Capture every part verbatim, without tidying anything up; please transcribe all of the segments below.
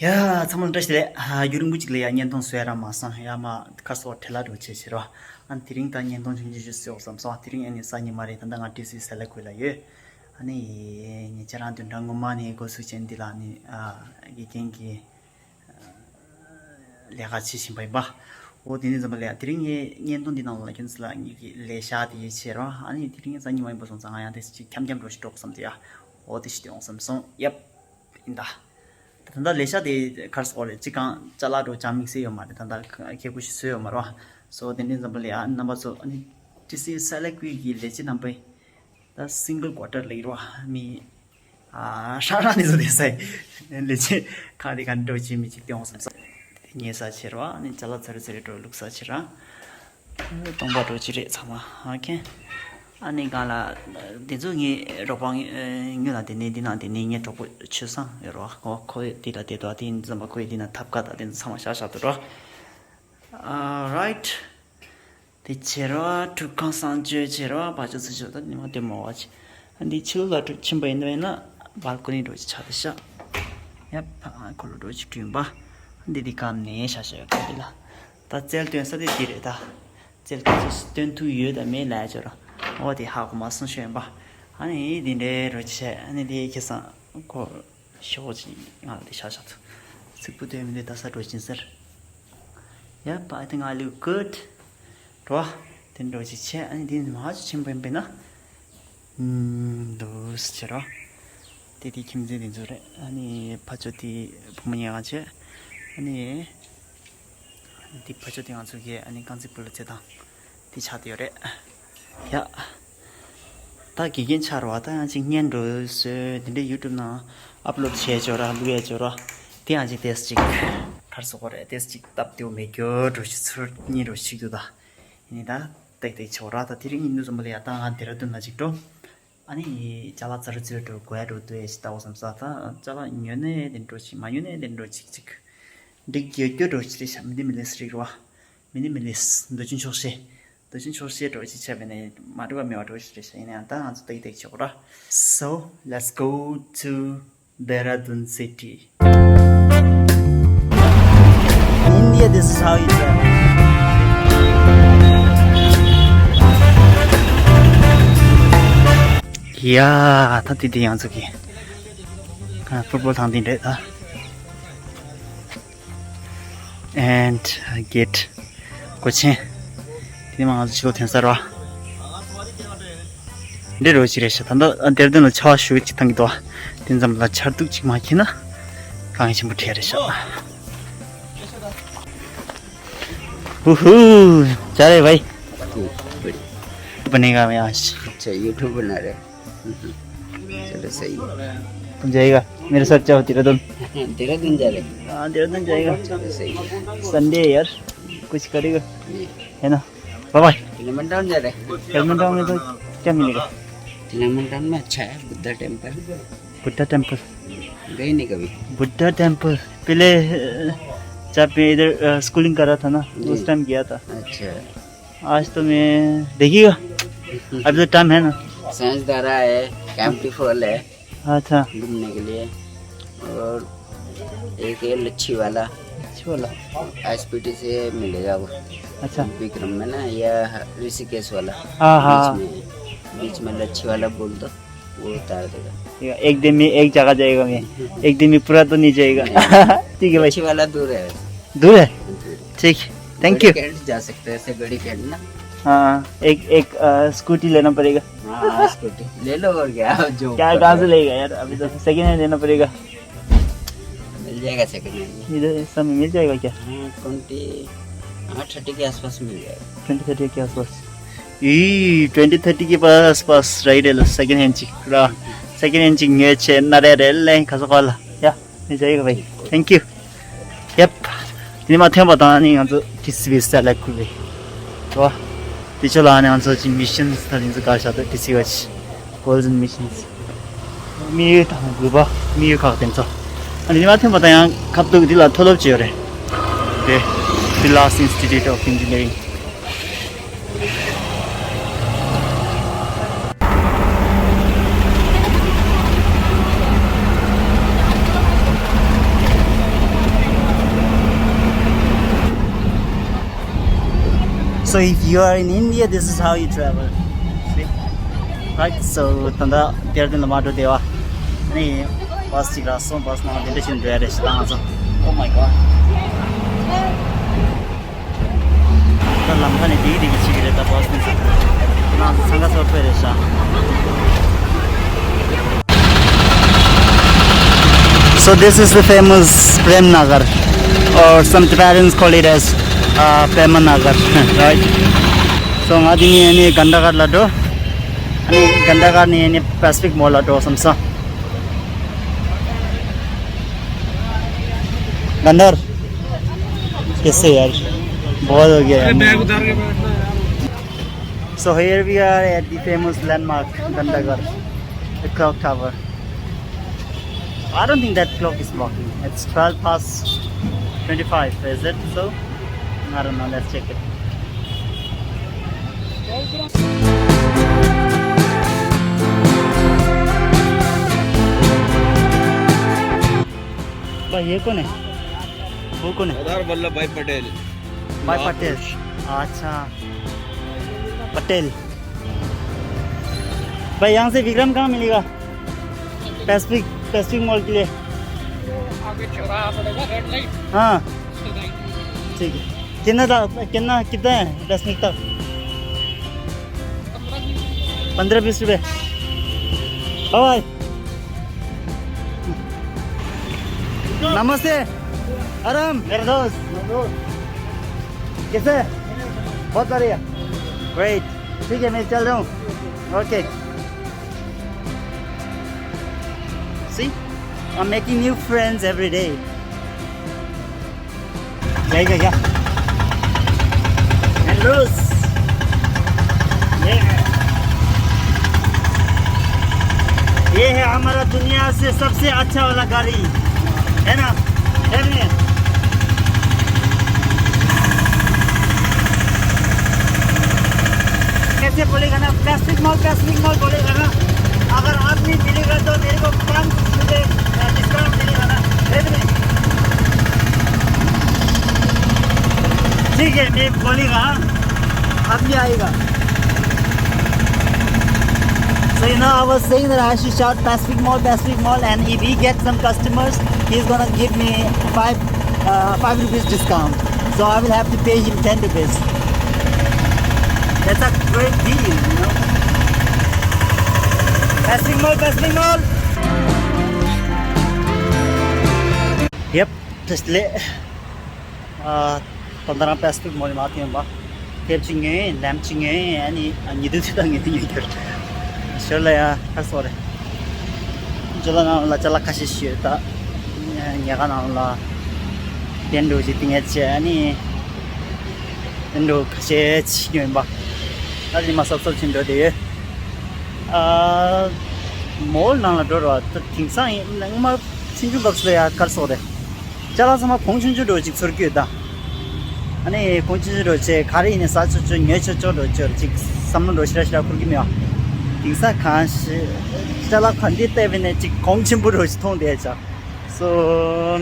ཡ། ཚང་མ་ལ་བཀྲ་ཤིས་བདེ་ལེགས། ཨ། རྒྱུན་རིང་པོ་ཅིག་ལ་ཡ་བརྙན་ཐུང་བཟོ་ཡ་རག་མ་སོང་། ཡ་མ་ཁ་སོགས་བྲེལ་བ་འགྲོ་བྱས་བྱས་རོ། ཨ། དེ་རིང་ད་བརྙན་ཐུང་ཆུང་ཆུང་ཞིག་བཟོས་ཡོང་བསམ་སོང་། དེ་རིང་ཨ་ནི་གཟའ་ཉི་མ་རེད། ད་ལྟ་ང་ཊི་སི་སེ་ལ་ཀུ་ལ་ཡོད། ཨ་ནི་ངས་ཁྱེད་རང་བདུན་ཕྲག་སྔོན་མ་ནས་འགོ་ཚུགས་བྱས་འདི་ལ་ནི། ཨ། དགེ་རྒན་གྱི་ལས་ཀ་བྱེད་བཞིན་པ་ཡིན་པ། འོ་དེ་ནས་འཛམ་བུ་གླིང་། དེ་རིང་ངས་བརྙན་ཐུང་འདི་ནང་ལ་ཁྱོད་ཚོ་ལ་ངེད་ཀྱི་ལས་ཤག་དེ་བྱེད་རོགས། ཨ་ནི་དེ་རིང་གཟའ་ཉི་མ་ཡིན་པ་སོང་ཙང་ང་ཡང་དེ་ཅིག་འཁྱམ་འཁྱམ་འགྲོ་ཞིག་འགྲོ་དགོས་བསམ་དེ་ཡ། འོ་དེ་ཞིག་སྟོན་དགོས་བསམ་སོང་། ཡབ། ཡིན་ད། ད་ལྟ་ལས་ཤག་དེ་གར་སོགས་རེད། ཅི་གང་ཅ་ལག་འགྲོ་ཅང་དམིགས་བསལ་ཡོད་མ་རེད། ད་ལྟ་ཁེ་པོ་ཞིག་བཟོས་ཡོད་མ་རེད་བ། སོ་དེ་འདྲའི་འཛམ་བུ་གླིང་། ཨ། རྣམ་པ་ཚོ། ཨ་ནི་ཊི་སི་སེ་ལ་ཀུ་གི་ལས་བྱེད་རྣམ་པས། ད་སིང་གལ་ཀོ་ཊར་ལེགས་རོ་མི། ཨ། ཧྲ་ར་ནི་བཟོ་དེ་སའི་ལས་བྱེད་ཁག་དེ་ག་འགྲོ་བྱེད་མི་གཅིག་སྟོན་འོང་བསམ་ས། དེ་ཉེ་ས་ཆེ་རོ། ཨ་ནི་ཅ་ལག་ཚ་རུ་ཚ་རུ་འགྲོ་ལུགས་ས་ཆེ་ར། སྟོང་པ་འགྲོ་གྱི་རེད་ཚང་མ། ཨོ་ཁེ། ཨ་ནི་གང་ལ། དེ་ཚོ་ངའི་རོགས་པ་ངུ་ལ་དེ་ནས་འདི་ན་དེ་ནས་ངའི་གྲོགས་པོ་ཆོས་བཟང་ཡོད་རོ། ཁོ་ཁོ་དེ་ལ་དེ་དོ་དེ་འཛམ་བུ་ཁོའི་དེ་ན་ཐབ་ཀ་དང་དེ་ཚོ་ཚང་མ་བཞག་བཞག་ཏུ་རོ། Alright། དེ་བྱེད་རོགས། ཁྲུས་ཁང་གསང་སྤྱོད་བྱེད་རོགས། བ་ཅོ་ཚུ་ཅོ་ད་ཉི་མ་དེ་མོ་བ་ཅི། འདི་ཕྱི་ལོགས་ལ་ཁྲུས་ཕྱིན་པ་ཡིན་ན་ཡིན་ན་བལ་ཀོ་ནི་འགྲོ་ཅི་ཆ་དེ་ཤ། ཡ་ཕ་ཁོ་ལོ་འགྲོ་ཅི་བསྐྲུན་པ། འདི་འདི་ཀམ་ནས་ཤ་ཤ་ཡོད་ཀ་འདི་ལ། ད་རྩལ་སྟོན་ས་དེ་འདི་རེད་ད། རྩལ་སྟོན་ས་སྟོན་ཐུབ་ཡོད་དམ་མེད་ལ་ཅོ་ར། འོ་དེ་ཧ་གོ་མ་སོང་ཤོད་ཡིན་པ། ཨ་ནི་འདི་འདྲའི་རོ་ཅི་ཆ། ཨ་ནི་དེ་ཁེ་སང་ཁོ། ཤོག་ཅིག་ང་ལ་དེ་ཤ་ཤ་ཚུ། ཚིག་པོ་དོན་མི་འདུག་ད་ས་འགྲོ་ཅིན་ཟེར། Yep, I think I look good. རོ། དེ་འགྲོ་ཅིག་ཆེ། ཨ་ནི་དེ་མ་ཅིག་ཆེན་པོ་ཡིན་པས་ན། ཨུམ། འདུག་ཟེར་རོ། དེ་དེ་ཁྱིམ་མཚེས་དེ་ཚོ་རེད། ཨ་ནི་ཕ་ཆོ་དེ་བུ་མོ་ཉལ་ཁང་བྱས། ཨ་ནི། འདི་ཕ་ཆོ་དེ་ང་ཚོ་གི་ཨ་ནི་རྐང་རྩེད་སྤོ་ལོ་རྩེད་ཐང་དེ་ཆགས་བསྡད་ཡོད་རེད། ཡ། ད་དགེ་རྒན་ཆགས་རེད་བ། ད་ཡང་ཅིག་བརྙན་འགྲོ་བཟོས་དེ་འདྲའི་ཡུ་ཊུབ་ནང་ཨབ་ལོཌ་བྱས་ཆོག་ར། བླུགས་ཡས་ཆོག་ར། དེ་ཡང་ཅིག་ཏེས་ཅིག་གར་སོག་པོ་རེད། ཏེས་ཅིག་སྟབས་བདེ་བོ་མེད་རྒྱུ་འགྲོ་ཞིག་ཚུར་གཉིས་འགྲོ་ཞིག་འདུག་ད་ཡིན་ནི་ད་ཏེག་ཏེག་ཆོག་ར། ད་དེ་རིང་ཡིན་དུས་ཙམ་པ་ལ་ཡ་ད་ང་ལྡེ་ར་ལྡུན་ལ་ཅིག་འགྲོ། ཨ་ནི་ཅ་ལག་ཚ་རུ་ཚུར་འགྲོ་དགོས་ཡ་འགྲོ་འདུག་ཡ་ཞིག་ལྟ་བ་བསམ་ས། ད་ཅ་ལག་ཉོས་ནས་དེ་འགྲོ་ཞིག་མ་ཉོས་ནས་དེ་འགྲོ་ཞིག་ཅིག་འགྲིག་རྒྱུ་རྒྱུ་འགྲོ་ཞིག་རེད་ཤག་མི་ནི་མི་ལི་སི་རིགས་རེད་བ། མི་ནི་མི་ལི་སི་འདོད་ཆུང་ཆོག་ཤེས། འདོད་ཆུང་ཆོག་ཤེས་འགྲོ་ཞིག་བྱས་པས་ནས་མ་འགྲོ་བ་མེད་པ་འགྲོ་ཞིག་རེད་ཤག་ཡིན་ན་ཡང་ད་ང་ཚོ་ཏེག་ཏེག་ཆོག་ར། So let's go to Dehradun city. India, this is how you travel. ཡ། ད་དེ་དེ་ཡང་ཚོ་གི་ཕུཊ་བོལ་ཐང་དེ་འདྲས་ད། And gate སྒོ་ཆེན། དེ་མ་ང་ཚོ་ཕྱི་ལོགས་ཐོན་ས་རེད་བ། འདི་རོ་ཅིག་རེད་ཤག་ད་ལྟ་ལྡེ་ར་ལྡུན་ལ་ཆར་པ་ཞེ་པོ་ཅིག་བཏང་གི་འདུག་བ། དེ་ཙམ་ལ་ཆར་གདུགས་ཅིག་མ་ཁྱེར་ན་དཀའ་ངལ་ཆེན་པོ་འཕྲད་རེད་ཤག་ཧུ་ཧུ། जा रहे भाई। बनेगा। मैं आज। अच्छा, यूट्यूब बना रहे। चलो, सही है। तुम जाएगा मेरे साथ? जाओ देहरादून। देहरादून जा रहे हैं। हाँ, देहरादून जाएगा। चलो, सही है। संडे है यार, कुछ करेगा। जी। है ना? Bye bye. किलोमीटर जा रहे हैं। किलोमीटर में तो क्या मिलेगा? किलोमीटर में अच्छा है बुद्धा टेम्पल। बुद्धा टेम्पल। गए नहीं कभी? बुद्धा टेम्पल पहले, अ, जब मैं इधर, अ, स्कूलिंग कर रहा था ना, जी। उस टाइम गया था। अच्छा। आज तो मैं देखिएगा, अभी तो टाइम है ना। साइंस धारा है, कैंपटी फॉल है। अच्छा। घूमने के लिए। और एक ये लच्छी वाला। लच्छी वाला? एसपीटी से मिलेगा वो। अच्छा। विक्रम में ना, या ऋषिकेश वाला। हाँ, हाँ। बीच में, बीच में लच्छी वाला बोल दो, वो उतार देगा। एक दिन में एक जगह जाएगा मैं, एक दिन में पूरा तो नहीं जाएगा। नहीं। ठीक है भाई। लच्छी वाला दूर है। दूर है? दूर है। ठीक, थैंक यू। गड़ी कैंट जा सकते हैं, ऐसे गड़ी कैंट ना। हाँ, एक, एक, अ, स्कूटी लेना पड़ेगा। हाँ, स्कूटी ले लो और क्या, जो क्या, ऊपर कहाँ से है। लेगा यार, अभी तो सेकंड हैंड लेना पड़ेगा। मिल जाएगा सेकंड हैंड। इधर इस समय मिल जाएगा क्या? हाँ, ट्वेंटी, हाँ, थर्टी के आसपास मिल जाएगा। ट्वेंटी थर्टी के आसपास। ई, ट्वेंटी थर्टी के पास, पास राइट है, सेकंड हैंड चिक, पूरा सेकंड हैंड चिक न्यू छे, नरे रेल नहीं, खसो कॉल। या। मिल जाएगा भाई। Thank you. Yup. དེ་ནས་མ་ཐོན་པ་དང་ནི་ང་ཚོ་ཊི་སི་བི་སེ་ལ་ཀུ་རེད། རེད་བ། དེ་ཆོ་ལ་ནི་ང་ཚོ་ཅིག་མི་ཤན་ད་དེ་ཚོ་ག་ཤ་ད་ཊི་སི་བི་ཆི་གོལ་ཌན་མི་ཤན། དམིགས་ཡུལ་དང་དགོས་པ་དམིགས་ཡུལ་ཁག་དེ་ཚོ། ཨ་ནི་དེ་མ་ཐོན་པ་དང་ཡང་ཁ་ཐུག་འདི་ལ་མཐོ་སློབ་ཅིག་ཡོད་རེད། དེ། Villas Institute of Engineering། So if you are in India, this is how you travel. See? Right? So ད་ལྟ་དེར་དོན་ལ་མ་འགྲོ་བདེ་བ། ཨ་ནི་བྷ་སི་ཅིག་རག་སོང་། བྷ་སི་ནང་དེ་འདྲ་ཞིག་འགྲོ་ཡ་རེད་ཤག་ད་ང་ཚོ། Oh my god. ད་ལམ་ཁ་ནས་བདེ་གི་བདེ་གི་བྱེད་ཀྱི་རེད། ད་བྷ་སི་ནས་ཚང་ཚང་ཁ་སོར་ཕེ་རེད་ཤག So this is the famous Prem Nagar, or some Tibetans call it as uh, Pema Nagar, right? So ང་དེ་ནས་ནི་གྷན་དྷ་གར་ལ་འགྲོ། ཨ་ནི་གྷན་དྷ་གར་ནས་ནི་Pacific Mall ལ་འགྲོ་བསམ་སོང་། गंदर कैसे यार? बहुत हो गया यार। So here we are at the famous landmark, Gandhagar, the clock tower. I don't think that clock is working. It's twelve past twenty-five, is it? So, I don't know. Let's check it. भाई, ये कौन है? वो कौन है? सरदार वल्लभ भाई पटेल। भाई पटेल। अच्छा, पटेल। भाई, यहाँ से विक्रम कहाँ मिलेगा? पैसिफिक, पैसिफिक मॉल के लिए। आगे चौराहा पड़ेगा, रेड लाइट। हाँ। ठीक है। कितना था, कितना, कितना है पैसिफिक तक? पन्द्रह बीस रुपए। ओ भाई। नमस्ते। आराम, मेरे दोस्त। कैसे? बहुत बढ़िया। ग्रेट। ठीक है, मैं चल रहा हूँ। Okay. See? I'm making new friends every day. क्या, क्या, क्या? एंड्रूज। ये है। ये है हमारा दुनिया से सबसे अच्छा वाला गाड़ी। है ना? है नहीं? कैसे बोलेगा ना, प्लास्टिक मॉल, प्लास्टिक मॉल बोलेगा ना, अगर आदमी मिलेगा तो मेरे को पाँच रुपये डिस्काउंट मिलेगा ना, है नहीं? ठीक है, मैं बोलेगा, आदमी आएगा। So, you know, I was saying that I should shout Pacific Mall, Pacific Mall, and if he gets some customers, he's gonna give me five, uh, five rupees discount. So I will have to pay him ten rupees. That's a great deal, you know. Pacific Mall, Pacific Mall. Yep, just lit. ཨ། ད་ལྟ་རང་པེ་སི་ཕིག་མོལ་ལ་མར་ཐོན་པ། ཐེབས་གཅིག་ཉོས། ལེམ་གཅིག་ཉོས། ཨ་ནི་ཉི་དུ་ཚོད་ད་ངས་ཉོས་ཁྱེར། ཞོར་ལ་ཡ་ཁ་སོ་རེད། ཇོ་ལ་ནང་ལ་ཅ་ལག་ཁ་ཤས་ཤིག་ཡོད་ད། ཉལ་ཁང་ནང་ལ་དེ་འདྲ་ཞིག་ཏིང་ངེ་ཆེ། ཨ་ནི་དེ་འདྲ་ཁ་ཤས་ཅིག་ཉོས་པ། ཨ་ནི་མ་སོབ་སོབ་ཕྱིན་འགྲོ་དེ་ཡོད། ཨ། མོལ་ནང་ལ་འགྲོ་ར་ད་དེང་སང་ཡིན་ན་ང་མ། ཆུང་ཆུང་སྐབས་སུ་ལ་ཡ་ཁར་སོག་རེད། ཅ་ལག་ཚང་མ་གོང་ཆུང་ཆུང་འགྲོ་ཅིག་ཚོར་གྱི་ཡོད་ད། ཨ་ནི་གོང་ཆུང་ཆུང་འགྲོ་ཆེ་ག་རེ་ཡིན་ནས་ཟ་ཆོག་ཆོག་ཉོས་ཆོག་ཆོག་འགྲོ་ཆོག་ཅིག་བསམ་བློ་འགྲོ་ཞེ་དྲག་ཞེ་དྲག་འཁོར་གྱི་མེད་པ། དེང་སང་གང་ཞིག་ཅ་ལག་ག་འདྲས་བལྟས་པས་ནས་ཅིག་གོང་ཆེན་པོ་འགྲོ་ཞིག་མཐོང་བསྡད་ཅག་སོ་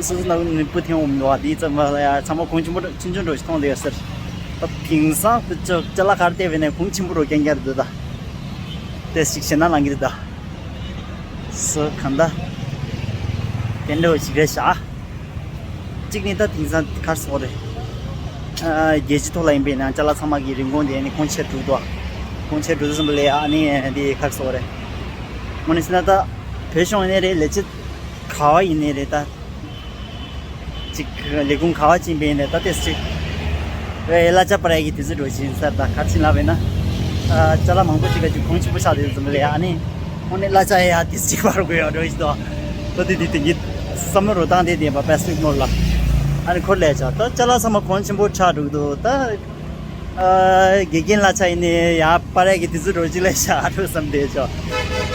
སོ་སོ་ནང་ནུས་པོ་ཐེངས་འོང་མི་འདུག་བ། དེའི་ཙམ་པ་ལ་ཡ་ཚང་མ་གོང་ཆེན་པོ་ཆུང་ཆུང་འགྲོ་ཞིག་མཐོང་བསྡད་ཡོད་ཟེར། ད་དེང་སང་དུ་ཅོག་ཅ་ལག་ག་རེ་བལྟས་པས་ནས་གོང་ཆེན་པོ་འགྲོ་རྐྱང་རྐྱང་རེད་འདུག་ད། དེ་ཞིག་བྱེད་ན་ལང་གི་རེད་ད། སུ་གང་ལྟར་དེ་འདྲ་བོ་ཞིག་རེད་ཤག་གཅིག་ནི་ད་དེང་སང་གར་སོག་རེད། ཨ། རྒྱལ་སྤྱི་ཐོག་ལ་ཡིན་པའི་ནང་ཅ་ལག་ཚང་མ་གི་རིན་གོང་དེ་ནི་གོང་ཆེ་འགྲོ་འདུག་གོང་ཆེ་འགྲོ་དུས་ཙམ་པ་ལས་ཨ་ནི་དེ་གར་སོག་རེད། དངོས་གནས་བཤད་ན་ད་བོད་གཞུང་ཡིན་ནའི་རེད། ལས་བྱེད་ག་བ་ཡིན་ནའི་རེད་ད། ཅིག་ལས་ཁུངས་ག་བ་ཕྱིན་པ་ཡིན་ནའི་ད་ལྟའི་ཅིག་ཨེ་གླ་ཆ་སྤར་ཡག་གི་དུས་ཚོད་འགྲོ་བཞིན་ཟེར། ད་ག་རེ་ལབ་ཡིན་ན། ཨ། ཅ་ལག་མང་པོ་ཅིག་ག་ཅིག་གོང་ཆེན་པོ་ཆགས་བསྡད་ཙམ་ལས་ཨ་ནི་དངོས་གནས་གླ་ཆ་ཡ་དུས་ཅིག་སྤར་དགོས་ཡག་འགྲོ་བཞིན་འདུག་ད་དེ་དེ་དེ་ཉིད་བསམ་བློ་རུ་བཏང་བསྡད་བསྡད་པ་པེ་སི་ཕིག་མོལ་ལ། ཨ་ནི་ཁོ་ལས་ཆ་ད་ཅ་ལག་ཚང་མ་གོང་ཆེན་པོ་ཆགས་འགྲོ་གི་འདུག་ད། ཨ། དགེ་རྒན་གླ་ཆ་ཡིན་ནའི་ཡ་སྤར་ཡག་གི་དུས་ཚོད་འགྲོ་གི་ལས་ཤག་འགྲོ་བསམ་བསྡད་ཆོག་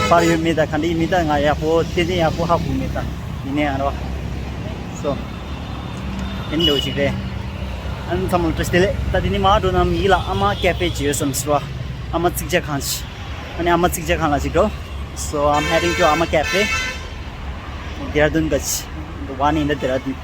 སྤར་ཡོད་མེད་ད་ག་འདྲ་ཡིན་མིན་ད་ང་ཡག་པོ་ཏན་ཏན་ཡག་པོ་ཧ་གོ་མེད་ད། ཡིན་ནའི་ཨ་རོ། སོ། དེ་འདྲ་བོ་ཞིག་རེད། ཨ་ནི་ཚང་མ་ལ་བཀྲ་ཤིས་བདེ་ལེགས། ད་དེ་ནས་མར་འགྲོ་ན་ཡིད་ལ་ཨ་མ་ཀེ་ཕེ་ཅིག་ཡོད་བསམ་སོང་། ཨ་མ་རྩིག་ཇ་ཁང་ཞིག་ཨ་ནི་ཨ་མ་རྩིག་ཇ་ཁང་ལ་ཞིག་འགྲོ། So I'm heading to Ama Cafe, Dehradun Gach, the one in the Dehradun.